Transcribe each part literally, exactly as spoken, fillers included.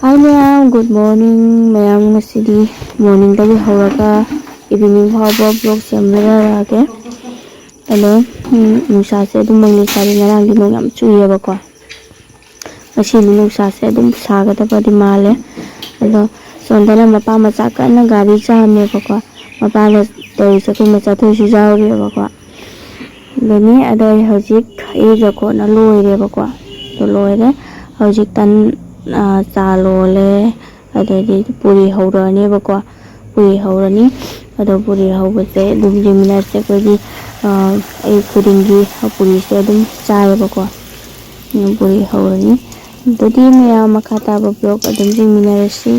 Hi ꯃꯌꯥꯝ, good morning ꯃꯌꯥꯝ꯫ ꯉꯁꯤꯗꯤ morningꯗꯒꯤ ꯍꯧꯔꯒ evening ꯐꯥꯎꯕ vlog ꯁꯦꯝꯖꯔꯛꯑꯒꯦ꯫ ꯑꯗꯣ, ꯎꯝ, ꯅꯨꯡꯁꯥꯁꯦ ꯑꯗꯨꯝ ꯃꯪꯂꯤ ꯁꯥꯔꯤ꯫ ꯉꯔꯥꯡꯗꯤ ꯅꯣꯡ ꯌꯥꯝ ꯆꯨꯏꯌꯦꯕꯀꯣ꯫ ꯉꯁꯤꯗꯤ ꯅꯨꯡꯁꯥꯁꯦ ꯑꯗꯨꯝ ꯁꯥꯒꯗꯕꯗꯤ ꯃꯥꯜꯂꯦ꯫ ꯑꯗꯣ ꯁꯣꯝꯗꯅ ꯃꯄꯥ ꯃꯆꯥ ꯀꯟꯅ ꯒꯥꯔꯤ ꯆꯥꯝꯃꯦꯕꯀꯣ꯫ ꯃꯄꯥꯒ ꯇꯧꯔꯤꯁꯦ ꯑꯩꯈꯣꯏ ꯃꯆꯥꯊꯣꯏꯁꯨ ꯌꯥꯎꯔꯤꯑꯕꯀꯣ꯫ ꯑꯗꯨꯅꯤ꯫ ꯑꯗꯣ ꯑꯩ ꯍꯧꯖꯤꯛ ꯏꯔꯨꯖ ꯈꯣꯠꯅ ꯂꯣꯏꯔꯦꯕꯀꯣ꯫ ꯑꯗꯨ ꯂꯣꯏꯔꯦ꯫ ꯍꯧꯖꯤꯛ ꯇꯟ, ꯑ, ꯆꯥ ꯂꯣꯜꯂꯦ꯫ ꯑꯗꯩꯗꯤ ꯄꯨꯔꯤ ꯍꯧꯔꯅꯦꯕꯀꯣ꯫ ꯄꯨꯔꯤ ꯍꯧꯔꯅꯤ꯫ ꯑꯗꯣ ꯄꯨꯔꯤ ꯍꯧꯕꯁꯦ ꯑꯗꯨꯝ ꯌꯦꯡꯃꯤꯟꯅꯁꯦ꯫ ꯑꯩꯈꯣꯏꯒꯤ, ꯑ, ꯑꯌꯨꯛ ꯈꯨꯗꯤꯡꯒꯤ ꯄꯨꯔꯤꯁꯦ ꯑꯗꯨꯝ ꯆꯥꯏꯌꯦꯕꯀꯣ꯫ ꯎꯝ, ꯄꯨꯔꯤ ꯍꯧꯔꯅꯤ꯫ ꯑꯗꯨꯗꯤ ꯃꯌꯥꯝ ꯃꯈꯥ ꯇꯥꯕ vlog ꯑꯗꯨꯝ ꯌꯦꯡꯃꯤꯟꯅꯔꯁꯤ꯫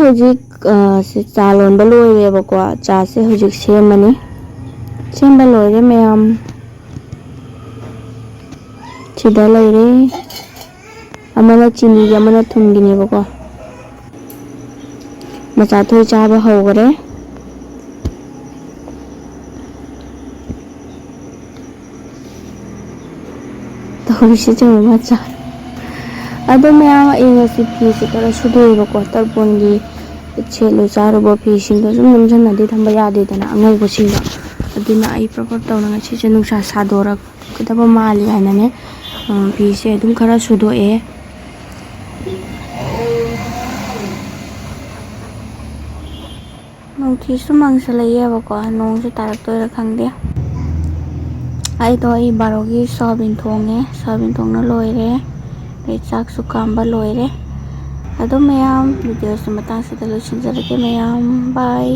ꯍꯧꯖꯤꯛ, ꯑ, ꯁꯤ ꯆꯥ ꯂꯣꯟꯕ ꯂꯣꯏꯔꯦꯕꯀꯣ꯫ ꯆꯥꯁꯦ ꯍꯧꯖꯤꯛ ꯁꯦꯝꯃꯅꯤ꯫ ꯁꯦꯝꯕ ꯂꯣꯏꯔꯦ ꯃꯌꯥꯝ꯫ ꯁꯤꯗ ꯂꯩꯔꯦ꯫ ꯑꯃꯅ ꯆꯤꯅꯤꯒꯤ, ꯑꯃꯅ ꯊꯨꯝꯒꯤꯅꯦꯕꯀꯣ꯫ ꯃꯆꯥꯊꯣꯏ ꯆꯥꯕ ꯍꯧꯈꯔꯦ꯫ ꯇꯧꯔꯤꯁꯤ ꯌꯦꯡꯉꯨ, ꯃꯆꯥ꯫ ꯑꯗꯣ ꯃꯌꯥꯝ, ꯑꯩ ꯉꯁꯤ ꯐꯤꯁꯦ ꯈꯔ ꯁꯨꯗꯣꯛꯑꯦꯕꯀꯣ, ꯇꯔꯄꯣꯟꯒꯤ ꯁꯦꯠꯂꯨ ꯆꯥꯔꯨꯕ ꯐꯤꯁꯤꯡꯗꯣ ꯁꯨꯝ ꯅꯝꯁꯤꯟꯅꯗꯤ ꯊꯝꯕ ꯌꯥꯗꯦꯗꯅ, ꯑꯉꯧꯕꯁꯤꯡꯗꯣ꯫ ꯑꯗꯨꯅ ꯑꯩ ꯄ꯭ꯔꯞ ꯄ꯭ꯔꯞ ꯇꯧꯅ ꯉꯁꯤꯁꯦ ꯅꯨꯡꯁꯥ ꯁꯥꯗꯣꯔꯛꯀꯗꯕ ꯃꯥꯜꯂꯤ ꯍꯥꯏꯅꯅꯦ, ꯎꯝ, ꯐꯤꯁꯦ ꯑꯗꯨꯝ ꯈꯔ ꯁꯨꯗꯣꯛꯑꯦ꯫ ꯅꯨꯡꯊꯤꯁꯨ ꯃꯪꯁꯤꯜꯂꯛꯑꯦꯕꯀꯣ, ꯅꯣꯡꯁꯦ ꯇꯥꯔꯛꯇꯣꯏꯔꯥ ꯈꯪꯗꯦ꯫ ꯑꯩꯗꯣ ꯑꯩ ꯕꯥꯔꯣꯒꯤ ꯁꯣꯌꯥꯕꯤꯟ ꯊꯣꯡꯉꯦ, ꯁꯣꯌꯥꯕꯤꯟ ꯊꯣꯡꯅ ꯂꯣꯏꯔꯦ꯫ ꯑꯗꯩ ꯆꯥꯛꯁꯨ ꯀꯥꯝꯕ ꯂꯣꯏꯔꯦ꯫ ꯑꯗꯨꯝ ꯃꯌꯥꯝ, ꯚꯤꯗꯤꯑꯣꯁꯤ ꯃꯇꯥꯡꯁꯤꯗ ꯂꯣꯏꯁꯤꯟꯖꯔꯒꯦ ꯃꯌꯥꯝ꯫ ꯕꯥꯏ꯫